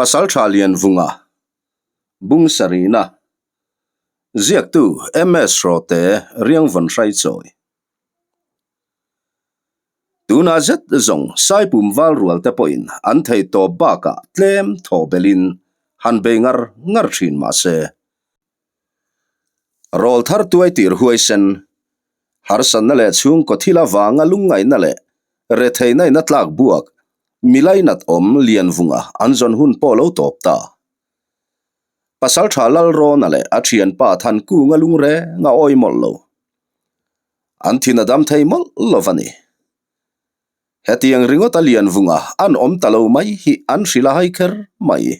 Pasaltha Lianvunga, Bung Sarina, Ziaktu MS Hrawte Riangvawn Hraichawi. Tunah zet zawng Saipum val rual te pawhin an thei tawp bakah tlem thaw belhin han bei ngar ngar thin mah se. Rawl thar tuai tir huaisen, harsatna leh chhungkaw thil avanga lungngaihna leh retheihna in a tlak buak milainat awm Lianvunga an zawn hun pawh lo tawp ta. Pasaltha Lalrawna leh a thianpa Thankunga lung reng a awi mawlh lo. An thin a dam thei mawlh lo va ni. Hetiang ringawt a Lianvunga an awm ta lo mai hi an hrilh a hai kher mai.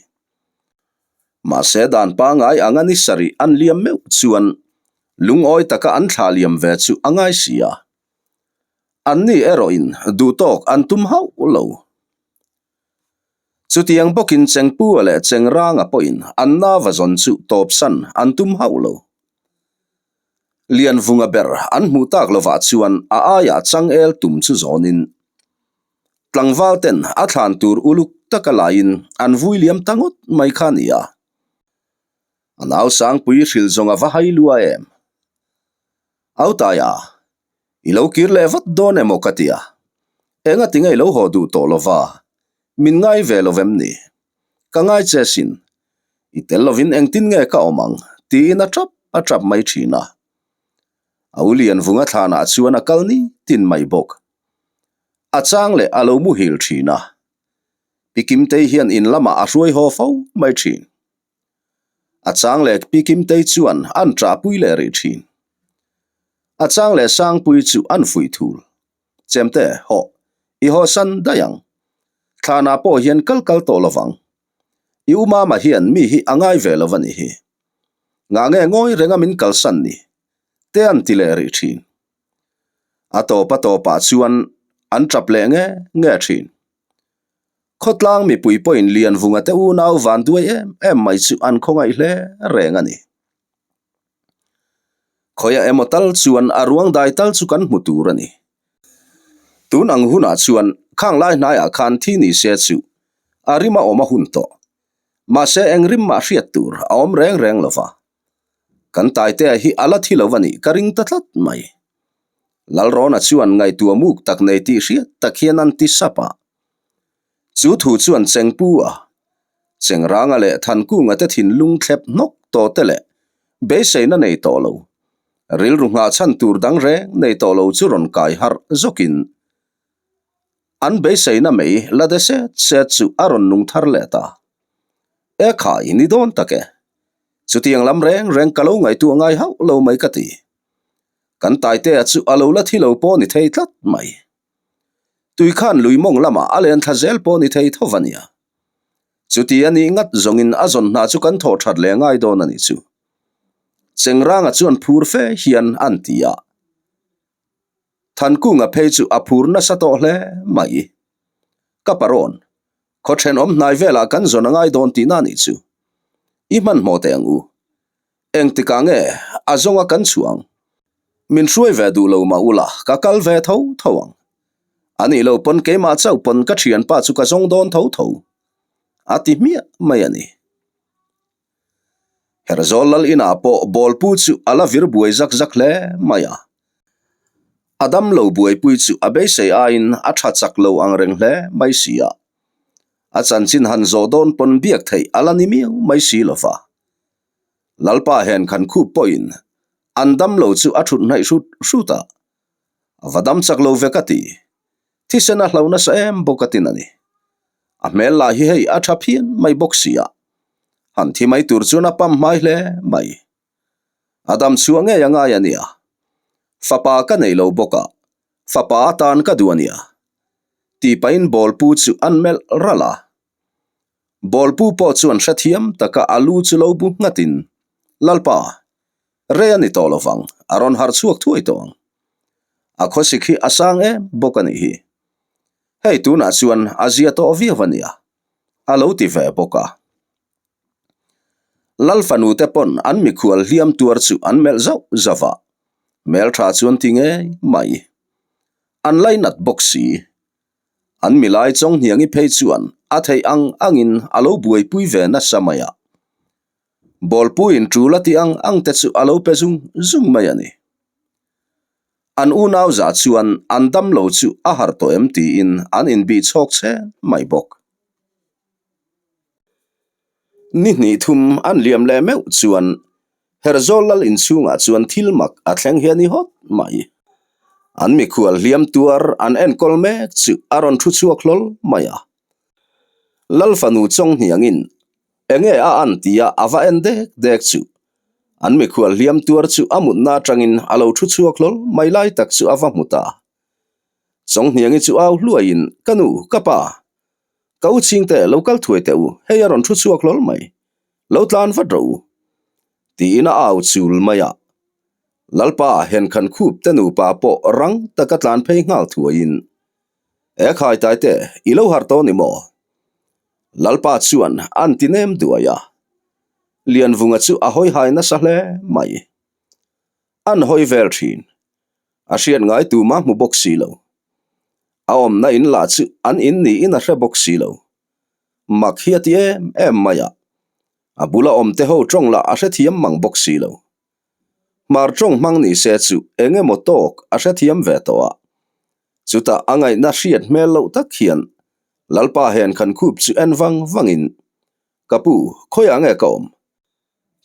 Mahse dan pangai anga ni sarih an liam meuh chuan lungawi taka an thlah liam ve chu a ngai si a. Anni erawhin duhtawk an tum hauh lo. Chutiang bawkin Chengpua leh Chengranga pawhin an nava zawn chu tawpsan an tum hauh lo. Lianvunga ber an hmuh tak lovah chuan a aiah changel tum chu zawnin tlangval ten a thlan tur uluk taka laiin an vui liam ta ngawt mai kha a ni a. A nau Sangpui hrilh zawng a va hai lua em? Autaia, i lo kir leh vat dawn emaw ka ti a, engati nge i lo haw duh tawh lova, min ngai ve lo vem ni? Ka ngai che sin, i tel lovin engtin nge ka awm ang? tiin a tap a tap mai thin a. A u Lianvunga thlanah chuan a kal ni tin mai bawk. A chang leh a lo muhil thin a. Pi Kimtei hian in lamah a hruai haw fo mai thin. A chang leh Pi Kimtei chuan an ṭahpui leh rih thin. A chang leh Sangpui chu an fuih thul. Chemte, hawh, i hawsan daih ang. Thlanah pawh hian kal kal tawh lovang. I u Mama hian mi hi a ngai ve lo a nih hi. Ngah nge ngawi renga min kalsan ni? Te an ti leh rih thin. A tawp a tawpah chuan an tap leh nge nge thin. Khawtlang mipui pawhin Lianvunga te unau van duai em em mai chu an khawngaih hle reng a ni. Khawiah emaw tal chuan a ruang dai tal chu kan hmu tur a ni. Tun ang hunah chuan khang lai hnaiah khan thi ni se chu a rim a awm a hun tawh. Mahse eng rim mah hriat tur a awm reng reng lo va. Kan Taitea hi a la thi lo a nih ka ring ta tlat mai. Lalrawna chuan ngaihtuah muk tak nei tih hriat tak hian an ti sap a. Chu thu chuan Chengpu a, Chengranga leh Thankunga te thinlung thlep hnawk tawh te leh beiseina nei tawh lo, rilru nghah chhan tur dang reng nei tawh lo chu rawn kai harh zawkin an beiseina mei la de set set chu a rawn nung thar leh ta. E khai, ni dawn tak e. Chutiang lam reng reng ka lo ngaihtuah ngai hauh lo mai ka ti. Kan Taitea chu a lo la thi lo pawh ni thei tlat mai. Tui khan lui mawng lamah a len thla zel pawh ni thei tho va nia. Chuti a nih ngat zawngin a zawn hna chu kan thawh that leh ngai dawn a nih chu. Chengranga chuan phur fe hian an ti a. Thankunga phei chu a phur nasa tawh hle mai. Ka parawn, khaw thenawm hnai velah kan zawn a ngai dawn tihna a nih chu. I hmanhmawh teh ang u. Engtikah nge a zawnga kan chhuah ang? Min hruai ve duh lo mah ula, ka kal ve tho tho ang. A nih lo pawn keimah chauh pawn ka thianpa chu ka zawng dawn tho tho. A ti hmiah mai a ni. Herzawl lal inah pawh bawlpu chu a la vir buai zak zak hle mai a. A damlo buaipui chu a beisei aiin a tha chak lo ang reng hle mai si a. A chanchin han zawh dawn pawn biak theih a la ni miau mai si lo va. Lalpa hen khan khup pawhin an dam lo chu a thut hnaih hrut hrut a, a va dam chak lo ve ka ti. Thisen a hlo nasa em bawk a tin a ni. A hmel lah hi hei a tha phian mai bawk si a, han thi mai tur chuan a pam hmai hle mai. A dam chhuah ngei a ngai a nia. Fapa ka nei lo bawk a, fapa atan ka duh a nia. Tih pahin bawlpu chu an melh ralh a. Bawlpu pawh chuan hrethiam taka a lu chu lo bu nghatin, Lalpa, rei a ni tawh lovang, a rawn harh chhuak thuai tawh ang. A khawsik hi a sang em bawk a nih hi. Hei tunah chuan a zia tawh viau a nia, a lo ti ve bawk a. Lal fanu te pawn an mikhual hliam tuar chu an melh zauh zauh a, hmeltha chuan ti ngei mai. An lainat bawk si. An milai Chawnghniangi phei chuan a theih ang angin a lo buaipui ve nasa mai a. Bawlpuiin tul a tih ang ang te chu a lo pe zung zung mai a ni. An unau zah chuan an dam lo chu a harh tawh em tiin an inbih chhawk chhen mai bawk. Ni hnih thum an liam leh meuh chuan Herzawl lal inchhungah chuan thil mak a thleng hi a ni hawt mai. An mikhual hliam tuar an enkawl mek chu a rawn thu chhuak hlawl mai a. Lal fanu Chawnghniangin enge a an tia a va en dek dek chu an mikhual hliam tuar chu a mutna atangin a lo thu chhuak hlawl mai lai tak chu a va hmu ta. Chawnghniangi chu au hluaiin, Ka nu, ka pa, Ka u chhingte lo kal thuai teh u, hei a rawn thu chhuak hlawl mai. Lo tlan vat rawh u. Tiin a au chul mai a. Lalpa henkhan khup te nupa pawh rang taka tlan phei nghal thuaiin, E khai taite, i lo harh tawh ni maw? Lalpa chuan an ti nem duai a. Lianvunga chu a hawi hai nasa hle mai. An hawi vel thin. A hriat ngai tuma hmu bawk si lo. A awmna in lah chu an in niin a hre bawk si lo. Mak hi a ti em em mai a, a bula awm te ho tawng lah a hrethiam mang bawk si lo. Hmar tawng hmang ni se chu eng emaw tawk a hrethiam ve tawh a. Chutah a ngaihna hriat hmel loh tak hian Lalpa hen khan khup chu en vang vangin, Ka pu, khawiah nge ka awm?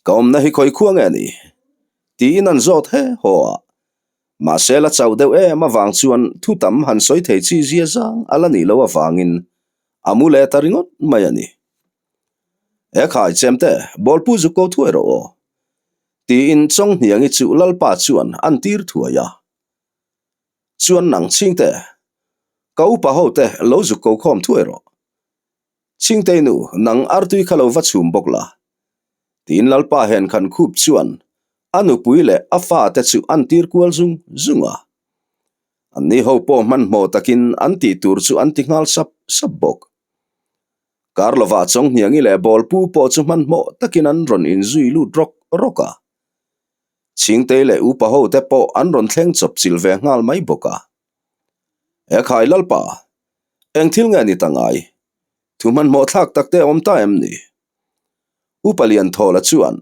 Ka awmna hi khawi khua nge ni? Tiin an zawt he haw a. Mahse la chauh deuh em avang chuan thu tam han sawi thei chi zia zang a la nih loh avangin a mu leh ta ringawt mai a ni. E khai chemte, bawlpu zuk ko thuai rawh aw. Tiin Chawnghniangi chu Lalpa chuan an tir thuai a. Chuan nang chhingte, ka upa ho te lo zuk ko khawm thuai rawh. Chhingtei nu, nang artui kha lo va chhum bawk la. Tiin Lalpa hen khan khup chuan a nupui leh a fate chu an tir kual zung zung a. Anni ho pawh hmanhmawh takin an tih tur chu an ti nghal sap sap bawk. Karlova Chawnghniangi leh Bawlpu pawh chu hmanhmawh takin an rawn inzui lut rawk rawk a. Chhingtei leh upa hote pawh an rawn thleng chawp chilh ve nghal mai bawk a. Ekhai Lalpa, eng thil nge ni ta ngai? Thu hmanhmawh thlak tak te awm ta em ni? Upa Lianthawla chuan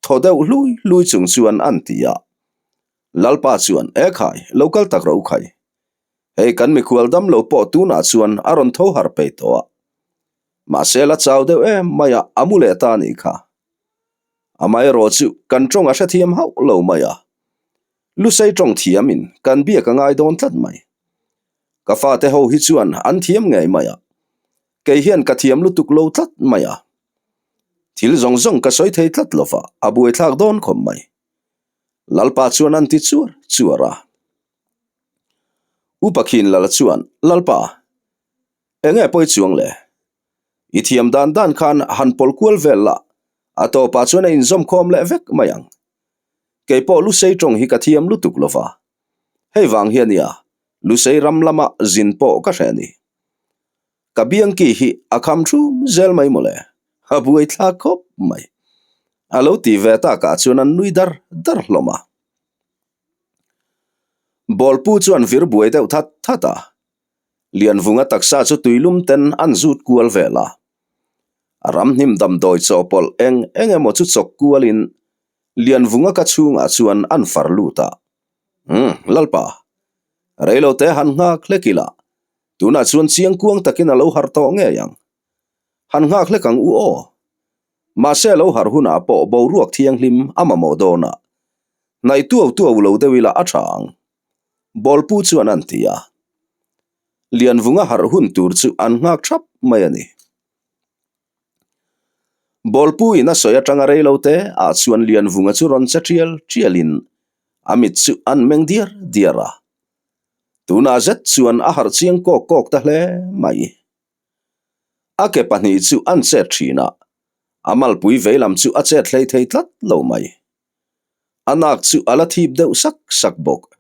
thaw deuh hlui hlui chung chuan an ti a. Lalpa chuan, Ekhai, lo kal tak rawh u khai. Hei kan mikhual dam lo pawh tunah chuan a rawn tho harh pei tawh a. Mahse la chau deuh em mai a, a mu leh ta a nih kha. Amaherawh chu kan tawng a hrethiam hauh lo mai a. Lusei tawng thiamin kan biak a ngai dawn tlat mai. Ka fate ho hi chuan an thiam ngei mai a, kei hian ka thiam lutuk lo tlat mai a. Thil zawng zawng ka sawi thei tlat lova a buaithlak dawn khawp mai. Lalpa chuan an ti chuar chuar a. Upa Khin Lala chuan, Lalpa, enge pawi chuang le? I thiam dan dan khan han pawlh kual vel la, a tawpah chuan a inzawm khawm leh vek mai ang. Kei pawh Lusei tawng hi ka thiam lutuk lova. Hei vang hi a nia, Lusei ram lama zin pawh ka hre a ni. Ka biangki hi a kham thum zel mai mawle, a buai thlak khawp mai. A lo ti ve takah chuan an nui dar dar hlawm a. Bawlpu chuan vir buai deuh that that a. Lianvunga taksa chu tuilum ten an zut kual vel a. A ramhnim damdawi chawhpawlh eng eng emaw chu chawk kualin Lianvunga ka chhungah chuan an far lut a. Umm, Lalpa, reilote han nghak hlek ila, tunah chuan chiangkuang takin a lo harh tawh ngei ang. Han nghak hlek ang u aw. Mahse a lo harh hunah pawh boruak thianghlim a mamawh dawn a, hnaih tuau tuau lo deuh ila a tha ang. Bawlpu chuan an ti a. Lianvunga harh hun tur chu an nghak thap mai a ni. Bawlpu in a sawi atanga rei lo te ah chuan Lianvunga chu rawn che tial tial in a mit chu an meng diar diar a. Tunah zet chuan a harh chiang kawk kawk ta hle mai. A ke pahnih chu an chet thin a, a malpui veilam chu a chet hlei thei tlat lo mai. A nak chu a la thip deuh sak sak bawk.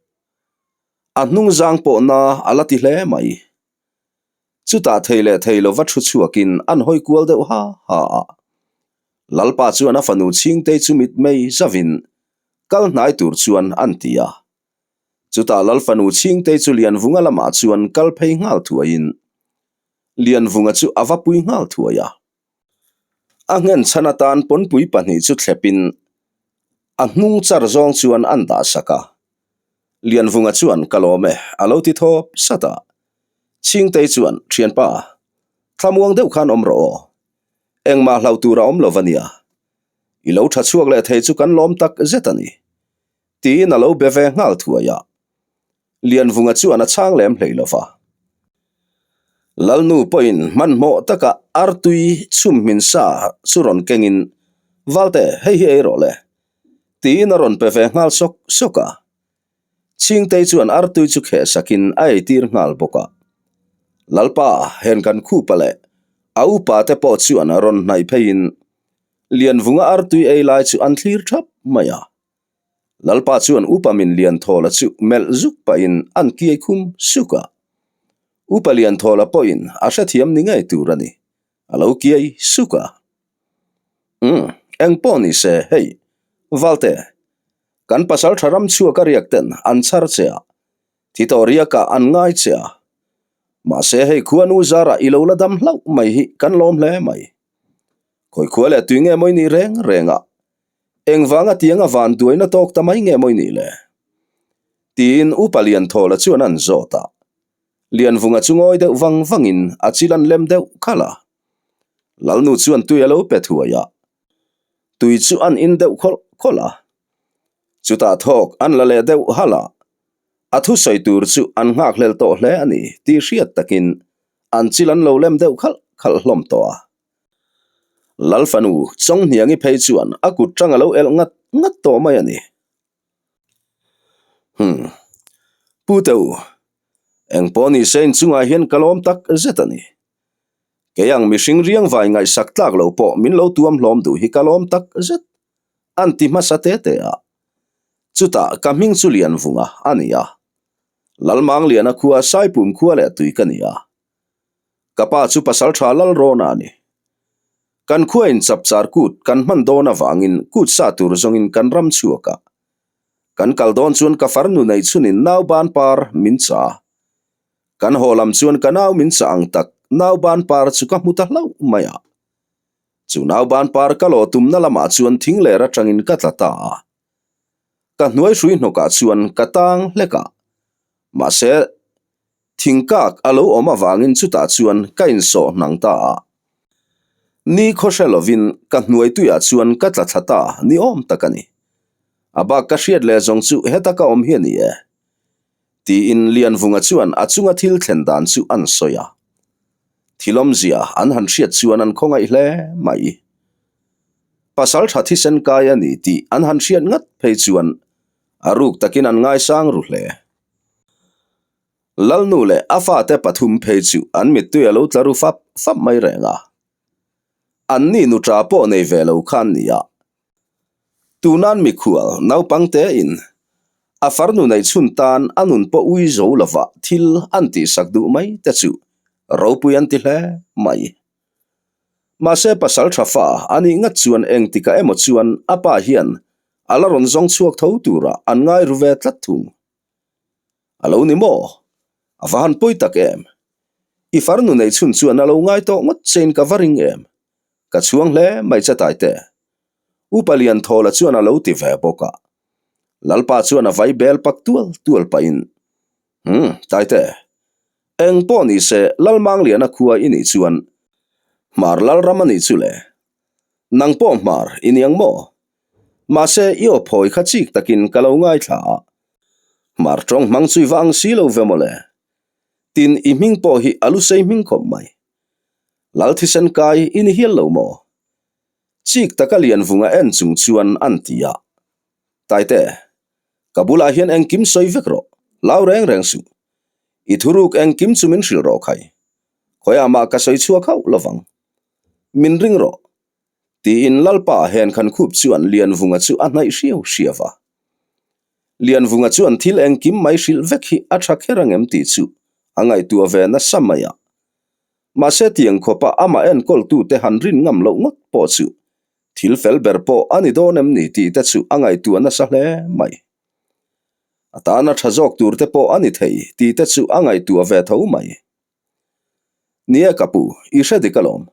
A hnung zang pawh na a la ti hle mai. Chutah thei leh thei lova thu chhuakin an hawi kual deuh ha ha a. Lalpa chuan a fanu Chhingtei chu mitmei zavin kal hnai tur chuan an ti a. Chutah Lalfanu Chhingtei chu Lianvunga lamah chuan kal phei nghal thuaiin. Lianvunga chu a va pui nghal thuai a. A nghen chhan atan pawnpui pahnih chu thlepin a hnung char zawng chuan an dah sak a. Lianvunga chuan ka lawm e a lo ti thawp sat a. Chhingtei chuan, Thianpa, thlamuang deuh khan awm rawh aw. Engmah hlauh tur a awm lo va nia. I lo tha chhuak leh thei chu kan lawm tak zet a ni. Tiin a lo be ve nghal thuai a. Lianvunga chuan a chhang lem hlei lo va. Lalnu pawhin hmanhmawh taka artui chhum hmin sa chu rawn kengin, Valte, hei hi ei rawh le, tiin a rawn pe ve nghal sawk sawk a. Chhingtei chuan artui chu kheh sakin a eitir nghal bawk a. Lalpa, hen kan khupa leh a upa te pawh chuan rawn hnaih pheiin Lianvunga artui ei lai chu an thlir thap mai a. Lalpa chuan Upa min Lianthawla chu melh zuk pahin an kiai khum suk a. Upa Lianthawla pawhin a hrethiam ni ngei tur a ni, a lo kiai suk a. Umm, eng pawh ni se, hei, Valte, kan pasal tha ram chhuak a riak ten an chhar che a, thi tawh riakah an ngai che a. Mahse hei khuanu zarah i lo la dam hlauh mai hi kan lawm hle mai. Khawi khua leh tui nge mawi nih reng reng a, Engvanga tianga van duaina tawk ta mai nge mawi nih le? Tiin Upa Lianthawla chuan an zawt a. Lianvunga chu ngawi deuh vang vangin a chil an lem deuh khalh a. Lalnu chuan tui a lo pe thuai a. Tui chu an in deuh khawlh khawlh a. Chutah thawk an la leh deuh halh a. A thusawi tur chu an nghakhlel tawh hle a ni tih hriat takin an chil an lo lem deuh khalh khalh hlawm tawh a. Lalfanu Chawnghniangi phei chuan a kut tang a lo elh ngat ngat tawh mai a ni. Hum. Pu Teu, eng pawh ni se inchungah hian ka lawm tak zet a ni. Kei ang mihring riangvai ngaihsak tlak lo pawh min lo tuam hlawm duh hi ka lawm tak zet, an ti hmasa te te a. Chutah ka hming chu Lianvunga a ni a. Lalmangliana khua Saipum khua leh tui ka ni a. Ka pa chu pasal tha lal rawn a ni. Kan khuain chapchar kut kan hman dawn avangin kut sa tur zawngin kan ram chhuak a. Kan kal dawn chuan ka farnu neih chhunin nau ban par min cha a. Kan haw lam chuan ka nau min chah ang tak nau ban par chu ka hmu ta hlauh mai a. Chu nau ban par ka lawh tumna lamah chuan thing ler atangin ka tla ta a. Ka hnuai hrui hnawkah chuan ka tang hlek a. Mahse. Thingkak a lo awm avangin chutah chuan ka insawh hnang ta a. Ni khaw hre lovin ka hnuai tuiah chuan ka tla thla ta ni awm tak a ni. A bak ka hriat leh zawng chu heta ka awm hi a ni e. Tiin Lianvunga chuan a chunga thil thlen dan chu an sawi a. Thil awmzia an han hriat chuan an khawngaih hle mai. Pasal tha thisen kai a ni tih an han hriat ngat phei chuan a ruk takin an ngaisang ru hle. Lalnu leh a fate pathum phei chu an mittui a lo tla ru fap fap mai reng a. Anni nuṭa pawh nei ve lo khan nia. Tunan mikhual naupang tein a farnu neih chhun tan a nun pawh ui zo lova thil an tihsak duh mai te chu ropui an ti hle mai. Mahse pasal tha fa a nih ngat chuan engtikah emaw chuan a pa hian a la rawn zawng chhuak tho turah an ngai ru ve tlat thung. A lo ni maw? A va han pawi tak em? I farnu neih chhun chuan a lo ngai tawh ngawt chein ka va ring em? Ka chhuang hle mai che Taite. Upa Lianthawla chuan a lo ti ve bawk a. Lalpa chuan a vai bel pak tual tual pahin, Umm, Taite. Eng pawh ni se Lalmangliana khua i nih chuan Hmar Lalram a nih chu le. Nang pawh Hmar i ni ang maw? Mahse, i aw phawi kha chik takin ka lo ngaithla a. Hmar tawng hmang chu i va ang si lo ve mawle. Tin, i hming pawh hi a lu sei hming khawp mai. Lal thisen kai i ni hial lo maw? Chik taka Lianvunga en chung chuan an ti a. Taite, ka bulah hian engkim sawi vek rawh, hlau reng reng suh. I thuruk engkim chu min hrilh rawh khai. Khawiah mah ka sawi chhuak hauh lovang. Min ring rawh. Tiin Lalpa hen khan khup chuan Lianvunga chu a hnaih hriau hriau a. Lianvunga chuan thil engkim mai hrilh vek hi a tha kher angem tih chu a ngaihtuah ve nasa mai a. Mahse tiang khawpa amah enkawltute han rin ngam loh ngawt pawh chu thil fel ber pawh a ni dawn em ni tih te chu a ngaihtuah nasa hle mai. A tana tha zawk tur te pawh a ni thei tih te chu a ngaihtuah ve tho mai. Ni e ka pu, i hre dik alawm.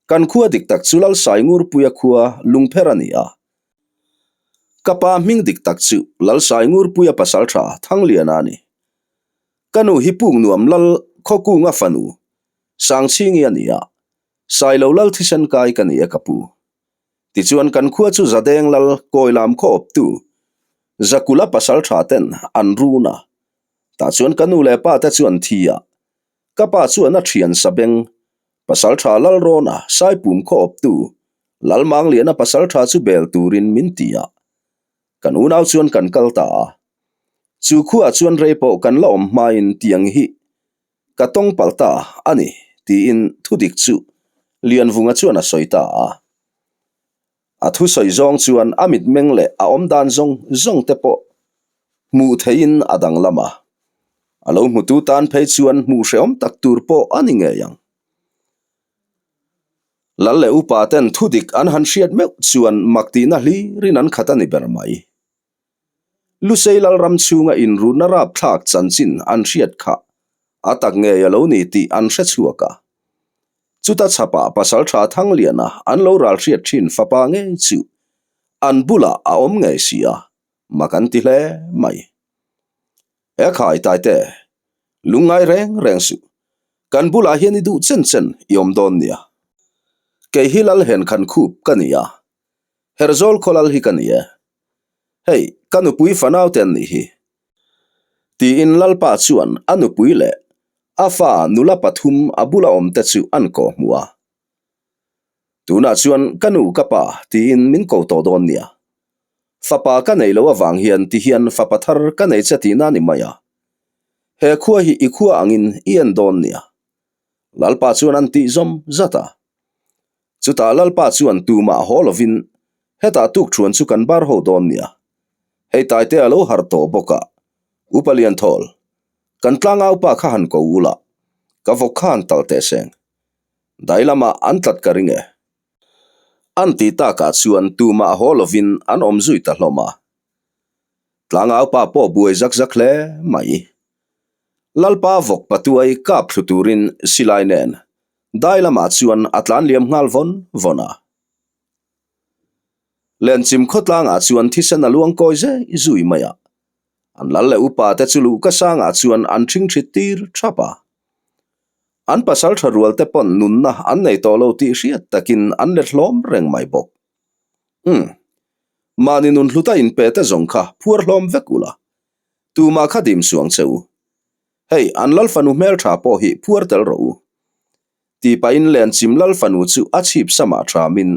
Kan khua dik tak chu Lalsaingurpuia khua lungpher a ni a. Ka pa hming dik tak chu Lalsaingurpuia pasaltha Thangliana a ni. Ka nu hi puk nuam Lal Khawkunga fanu Sangchhingi a ni a, Sailo Lal thisen kai ka ni e ka pu. Tichuan kan khua chu Zadeng Lal Kawilam khaw awptu Zakula pasaltha ten an run a. Tah chuan ka nu leh pa te chu an thi a, Ka pa chuan a thian sabeng, Pasaltha Lalrawna Saipum khaw awptu Lalmangliana pasaltha chu bel turin min ti a. Kan unau chuan kan kal ta a. Chu khuaah chuan rei pawh kan la awm hmain tiang hi ka tawng palh ta a ni tiin thudik chu Lianvunga chuan a sawi ta a. A thusawi zawng chuan a mitmeng leh a awmdan zawng zawng te pawh hmuh theihin a danglam a. A lo hmutu tan phei chuan hmuh hrehawm tak tur pawh a ni ngei ang. Lal leh upa ten thudik an han hriat meuh chuan mak tihna hlirin an khat a ni ber mai. Lusei Lalram chhunga inrutna rapthlak chanchin an hriat kha a tak ngei a lo ni tih an hre chhuak a. Chuta chhapah Pasaltha Thangliana an lo ral hriat thin fapa ngei chu an bulah a awm ngei si a, mak an ti hle mai. He khai Taite, lungngai reng reng suh, kan bulah hian i duh chen chen i awm dawn nia. Kei hi Lal Henkhan Khup ka ni a, Herzawl khawlal hi ka ni e. Hei, ka nupui fanau te an nih hi. Tiin Lalpa chuan a nupui leh a fa nula pathum a bula awm te chu an kawh hmuh a. Tunah chuan ka nu ka pa tiin min ko tawh dawn nia. Fapa ka nei lo avang hian ti hian fapa thar ka nei che tihna ni mai a. He khua hi i khua angin i en dawn nia. Lalpa chuan an tih zawm zat a. Chutah Lalpa chuan tumah haw lovin hetah tukṭhuan chu kan bar ho dawn nia. Hei Taite a lo harh tawh bawk a, Upa Lianthawl, kan tlangaupa kha han ko ula, ka vawk kha han tal teh seng. Dai lamah an tlat ka ring e. An ti takah chuan tumah haw lovin an awm zui ta hlawm a. Tlangaupa pawh buai zak zak hle mai. Lalpa vawk patuai kap thlu turin silai nen Dai lamah chuan a tlan liam nghal vawn vawn a. Lenchim khawtlangah chuan thisen a luang kawi zai zui mai a. An lal leh upa te chu luhka sangah chuan an ṭhing ṭhit tir ṭhap a. An pasal ṭha rual te pawn nunna an nei tawh lo tih hriat takin an let hlawm reng mai bawk. Umm. Mahni nun hluta inpe te zawng kha phuar hlawm vek ula. Tumah kha dim suang che u. Hei, an lal fanu hmeltha pawh hi phuar tel rawh u. Tih pahin Lenchim lal fanu chu a chhip samah thamin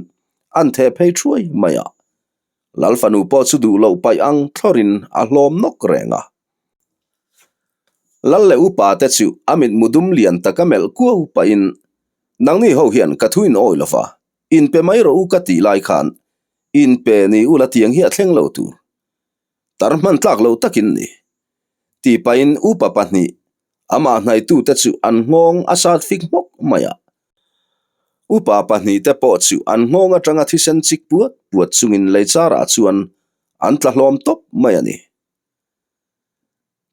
an theh phei thuai mai a. Lal fanu pawh chu duh loh paih ang thlawrin a hlawm nawk reng a. Lal leh upa te chu a mitmu dum lian taka melh kuau pahin, Nangni ho hian ka thu in awi lo va, inpe mai rawh u ka tih lai khan inpe ni ula tiang hi a thleng lo tur. Tar hman tlak lo takin ni. Tih pahin upa pahnih amah hnaitute chu an nghawng a sat fik hmawk mai a. Upa pahnihte pawh chu an nghawng atanga thisen chik puat puat chungin leicharah chuan an tla hlawm tawp mai a ni.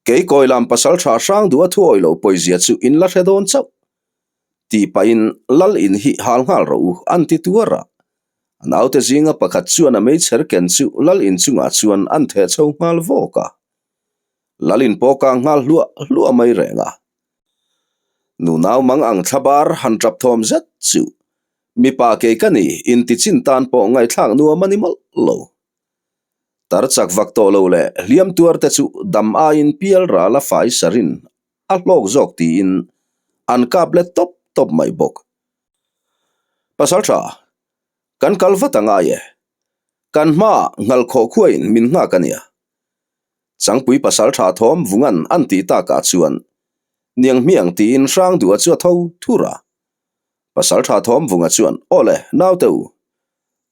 Kei kawilam pasal tha hrang duh a thuawi lo pawizia chu in la hre dawn chauh. Tih pahin lal in hi hal nghal rawh u an ti tuar a. A naute zinga pakhat chuan a meichher ken chu lal in chungah chuan an theh chho nghal vawk a. Lal in pawh kang nghal hluah hluah mai reng a. Nunau mang ang thlabar han tap thawm zet chu mipa kei ka ni intichin tan pawh ngaihthlak nuam a ni mawlh lo. Tar chak vak tawh lo leh hliam tuar te chu dam aiin pial ral a fai sarin a hlawk zawk tiin an kap let tawp tawp mai bawk. Pasal tha, kan kal vat a ngai e. Kan hmaah nghal khawh khuain min nghak a nia. Changpui pasal tha thawm vungan an tih takah chuan niang hmiang tiin hrang duh a chu a tho thur a. Pasal tha thawm vunga chuan, Awle, naute u,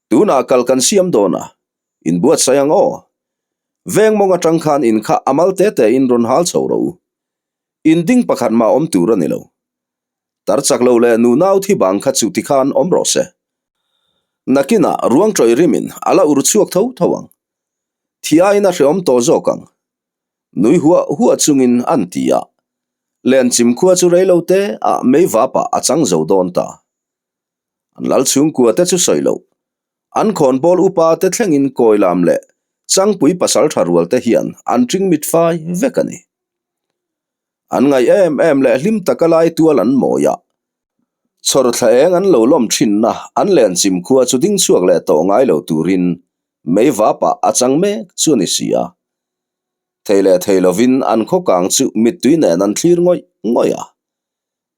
Tunah kal kan siam dawn a, in buatsaih ang aw. Veng mawng atang khan in kha a mal te te in rawn hal chho rawh u. In ding pakhat mah awm tur a ni lo. Tar chak lo leh nunau thi bang kha chu tikhan awm rawh se. Nakinah ruang tawih rimin a la ur chhuak tho tho ang. Thi aiin a hreawm tawh zawk ang. Nui huah huah chungin an ti a. Lenchim khua chu reilo te ah mei vapah a chang zo dawn ta. An lal chhungkua te chu sawi loh. An khawnbawl upa te thlengin kawilam leh changpui pasal tha rual te hian an ṭing mit fai vek a ni. An ngaih em em leh hlim taka lai tual an mawi a. Chhawr thla eng an lo lawm thinna an lenchim khua chu ding chhuak leh tawh ngai lo turin mei vapah a chang mek chu a ni si a. Thei leh thei lovin an khaw kang chu mittui nen an thlir ngawih ngawih a.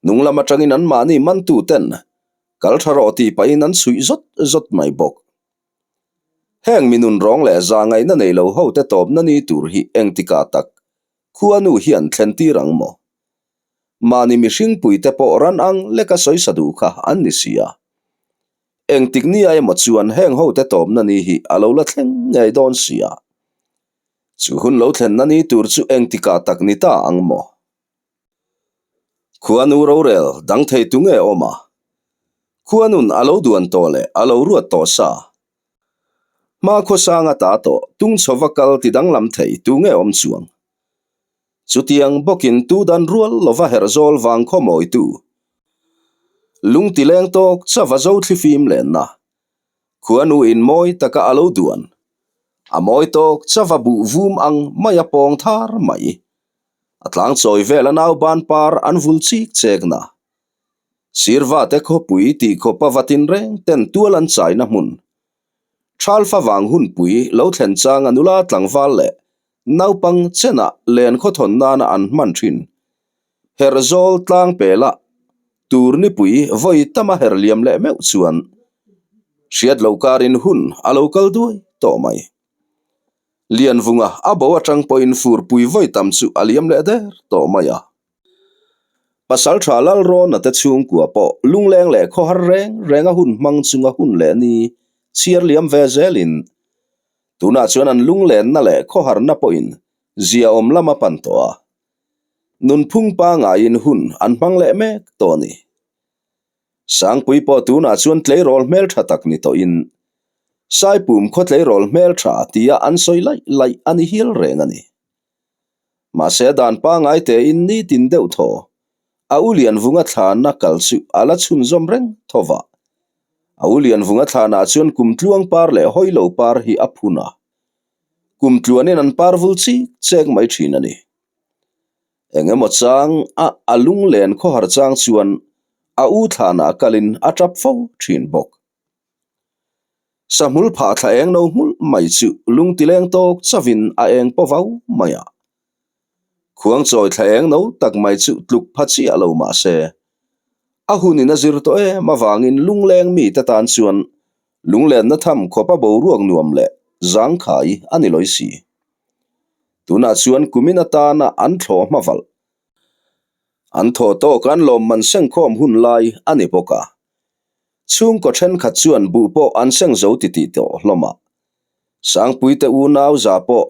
Hnung lam atangin anmahni mantu ten kal tha rawh tih pahin an chhuih zawt zawt mai bawk. Heng mi nun rawng leh za ngaihna nei lo ho te tawpna ni tur hi engtikah tak khuanu hian thlen tir ang maw? Mahni mihring pui te pawh ran ang leka sawisa duh kha an ni si a. Engtik nia emaw chuan heng ho te tawpna ni hi a lo la thleng ngei dawn si a. Chu hun lo thlenna ni tur chu engtikah tak ni ta ang maw? Khuanu rorel dang thei tu nge awm a? Khuanun a lo duan tawh leh a lo ruat tawh sa. Hma khawsang a ta tawh tung chhova kal ti danglam thei tu nge awm chuang? Chutiang bawkin tu dan rual lova herh zawl vang khaw mawitu. Lung ti leng tawk chava zo thlifim lenna. Khuanu in mawi taka a lo duan. A mawi tawk chava buh vum ang mai a pawng thar mai. A tlang chawi vel a nau ban par an vul chik chek na. Sirva te khawpui tih khawpa va tin reng ten tual an chaina hmun. Thal favang hunpui lo thlen chang a nula tlangval leh naupang chenah len khawthawn nana an hman thin. Herhzawl tlang pela tur nipui vawi tama her liam leh meuh chuan hriat lo karin hun a lo kal duai tawh mai. Lianvunga a bo atang pawhin furpui vawi tam chu a liam leh der tawh mai a. Pasaltha Lalrawna te chhungkua pawh lungleng leh khawhar reng reng a hun hmang chunga hun leh ni chhiar liam ve zelin tunah chuan an lunglenna leh khawharna pawhin ziaawm lam a pan tawh a. Nunphung pangaiin hun an hmang leh mek tawh a ni. Sangpui pawh tunah chuan tleirawl hmeltha tak ni tawhin Saipum khaw tleirawl hmeltha tia an sawi laih laih a ni hial reng a ni. Mahse dan pangai tein nitin deuh thaw a u Lianvunga thlana kal chu a la chhunzawm reng tho va. A u Lianvunga thlanah chuan kum tluang par leh hawilo par hi a phun a, kum tluanin an par vul chik chek mai thin a ni. Eng emaw chang a a lunglen khawhar chang chuan a u thlanah kalin a tap fo thin bawk. Sahmul phah thla eng no hmulh mai chu lungtileng tawk chavin a eng paw vau mai a. Khuangchawi thla eng no tak mai chu tluk pha chiah lo mah se, a hunin a zir tawh em avangin lungleng mite tan chuan lunglenna tham khawpa boruak nuam leh zangkhai a ni lawi si. Tunah chuan kumin atana an thlawh hma valh. An thaw tawk an lawmman sengkhawm hun lai a ni bawk a. Chhungkaw thenkhat chuan buh pawh an seng zo titih tawh hlawm a. Sangpuite unau za pawh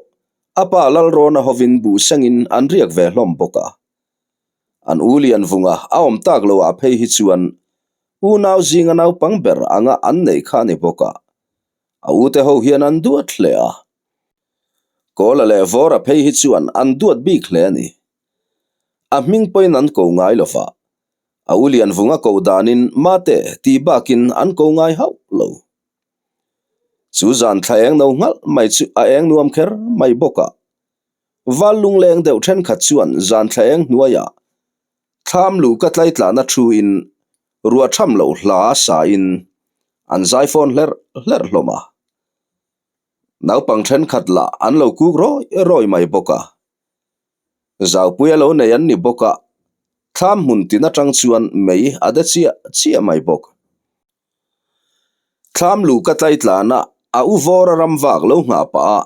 a pa Lalrawna hovin buh sengin an riak ve hlawm bawk a. An u Lianvunga a awm tak loah phei hi chuan unau zinga naupang ber anga an neih kha a ni bawk a. A ute ho hian an duat hle a. Kawla leh Vawra phei hi chuan an duat bik hle a ni. A hming pawhin an ko ngai lo va, a u Lianvunga ko danin Mate tih bakin an ko ngai hauh lo. Chu zan thla eng no nghalh mai chu a eng nuam kher mai bawk a. Val lungleng deuh thenkhat chuan zan thla eng hnuaiah thlam luh ka tlaitlahna thuin ruah tham loh hla sain an zaifawn hlerh hlerh hlawm a. Naupang thenkhat lah an lo kuk rawi rawi mai bawk a. Zaupui a lo nei an ni bawk a, thlam hmun tin atang chuan mei a de chiah chiah mai bawk. Thlam luh ka tlai tlan a, a u vawr a ram vak lo nghah pah a,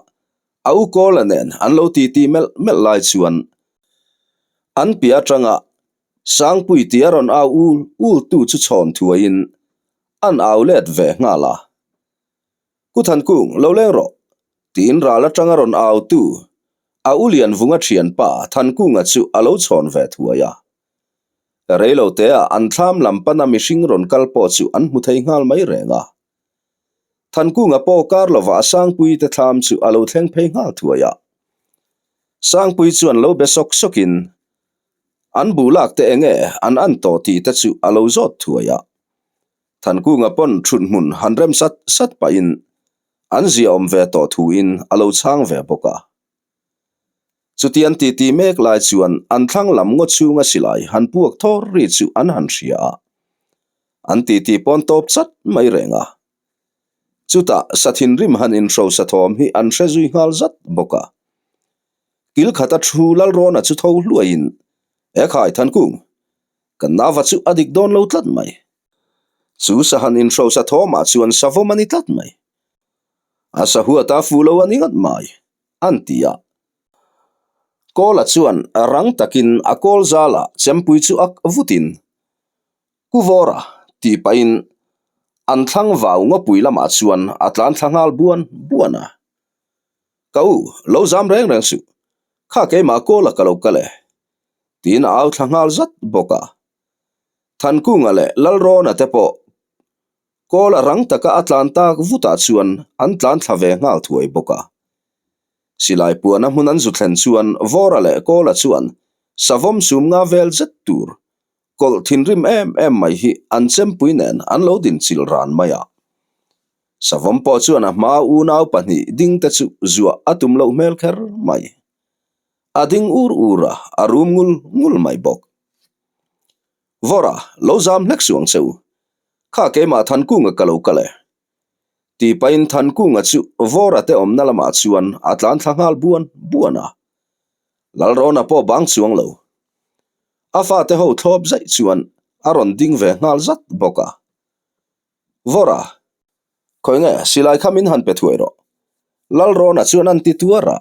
a u Kawla nen an lo titi melh melh lai chuan an piah atanga Sangpui tia rawn au ul ul tu chu chhawn thuaiin an au let ve nghal a. Ku Thankung, lo leng rawh, tiin ral atanga rawn au tu a u Lianvunga thianpa Thankunga chu a lo chhawn ve thuai a. Reilo teah an thlam lam pana mihring rawn kal pawh chu an hmu thei nghal mai reng a. Thankunga pawh kar lovah Sangpui te thlam chu a lo thleng phei nghal thuai a. Sangpui chuan lo be sawk sawkin. An buh lak te enge an an tawh tih te chu a lo zawt thuai a. Thankunga pawn thut hmun han rem sat sat pahin an ziaawm ve tawh thuin a lo chhang ve bawk a. Chutiang titi mek lai chuan an thlang lam ngaw chhunga silai han puak thawr ri chu an han hria a. An titi pawn tawp chat mai reng a. Chutah sathinrim han inhrosa thawm hi an hre zui nghal zat bawk a. Kil khata thu Lalrawna chu tho hluaiin, Ekhai Thankung, kan nava chu a dik dawn lo tlat mai. Chu sahan inhrosa thawmah chuan savawm a ni tlat mai. A sahuata fu lo a ni ngat mai, an ti a. Kawla chuan rang takin a kawl zala chempui chu ak vutin, Ku Vawra, tih pahin an thlang vau ngawpui lamah chuan a tlan thla nghal buan buan a. Ka u, lo zam reng reng suh, kha keimah kawla ka lo kal e, tiin a au thla nghal zat bawk a. Thankunga leh Lalrawna te pawh Kawl a rang taka a tlan tak vutah chuan an tlan thla ve nghal thuai bawk a. Silai puana hmun an zu thlen chuan Vawra leh Kawla chuan savawm sum nga vel zet tur kawlh thinrim em em mai hi an chempui nen an lo din chil ran mai a. Savawm pawh chuan a hmaa unau pahnih ding te chu zuah a tum loh hmel kher mai. A ding ur ur a, a rum ngul ngul mai bawk. Vawra, lo zam hlek suang che u. Kha keimah Thankunga ka lo kal e. Tih pahin Thankunga chu Vawra te awmna lamah chuan a tlan thla nghal buan buan a. Lalrawna pawh bang chuang lo. A fate ho thlawp zaih chuan a rawn ding ve nghal zat bawk a. Vawra, khawi nge silai kha min han pe thuai rawh. Lalrawna chuan an ti tuar a.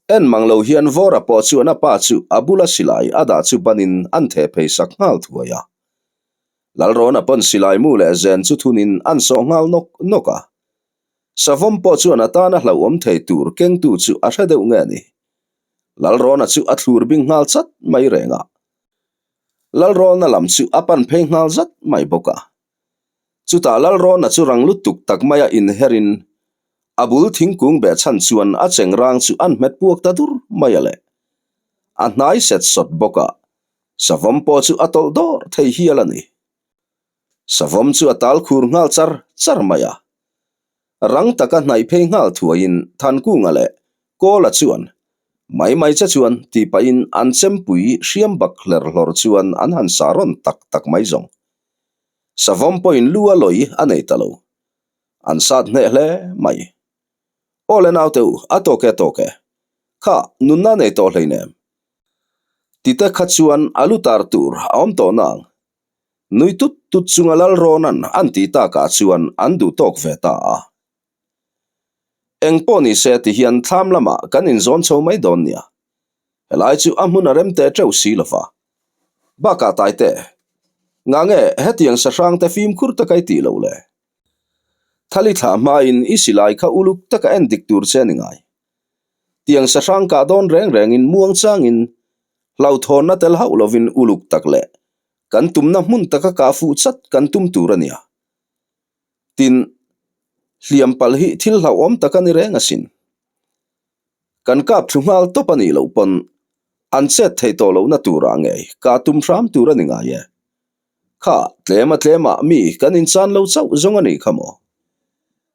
En mang lo hian Vawra pawh chuan a pa chu a bula silai a dah chu banin an theh phei sak nghal thuai a. Lalrawna pawn silai mu leh zen chu thunin an sawh nghal nawk nawk a. Savawm pawh chuan a tana hlauhawm thei tur kengtu chu a hre deuh nge ni. Lalrawna chu a thlur bing nghal chat mai reng a. Lalrawna lam chu a pan phei nghal zat mai bawk a. Chutah Lalrawna chu rang lutuk tak maia inherin a bul thingkung beh chhan chuan a chengrang chu an hmet puak ta dur mai a le. A hnai set sawt bawk a, savawm pawh chu a tawlh dawr thei hial a ni. Savawm chu a tal khur nghal char char mai a. Rang taka hnaih phei nghal thuaiin Thankunga leh Kawla chuan mai mai che chuan tih pahin an chempui hriam bak hler hlawr chuan an han sa rawn tak tak mai zawng. Savawm pawhin lu a lawi a nei ta lo. An sat hneh hle mai. Aw le naute u, a tawk e tawk e. Kha, nunna nei tawh hleinem. Tite kha chuan a lu tar tur a awm tawh nang. Nui tut tut chunga Lalrawna'n an tih takah chuan an duh tawk ve ta a. Eng pawh ni se ti hian thlam lamah kan inzawn chho mai dawn nia. Helai chu a hmun a rem teh teuh si lova. Bakah Taite, ngah nge hetiang sahrang te fimkhur taka i tih loh le? Thali thlah hmain i silai kha uluk taka en dik tur che a ni ngai. Tiang sahrang kah dawn reng rengin muang changin hlauhthawnna tel hauh lovin uluk tak leh kan tumna hmun taka kah fuh chat kan tum tur a nia. Tin, hliam palh hi thil hlauhawm tak a ni reng asin. Kan kap thu nghal tawp a nih loh pawn an chet theih tawh lohna turah ngei kah tum hram tur a ni ngai e. Kha, tlema tlemah mi kan inchan lo chauh zawng a nih kha maw?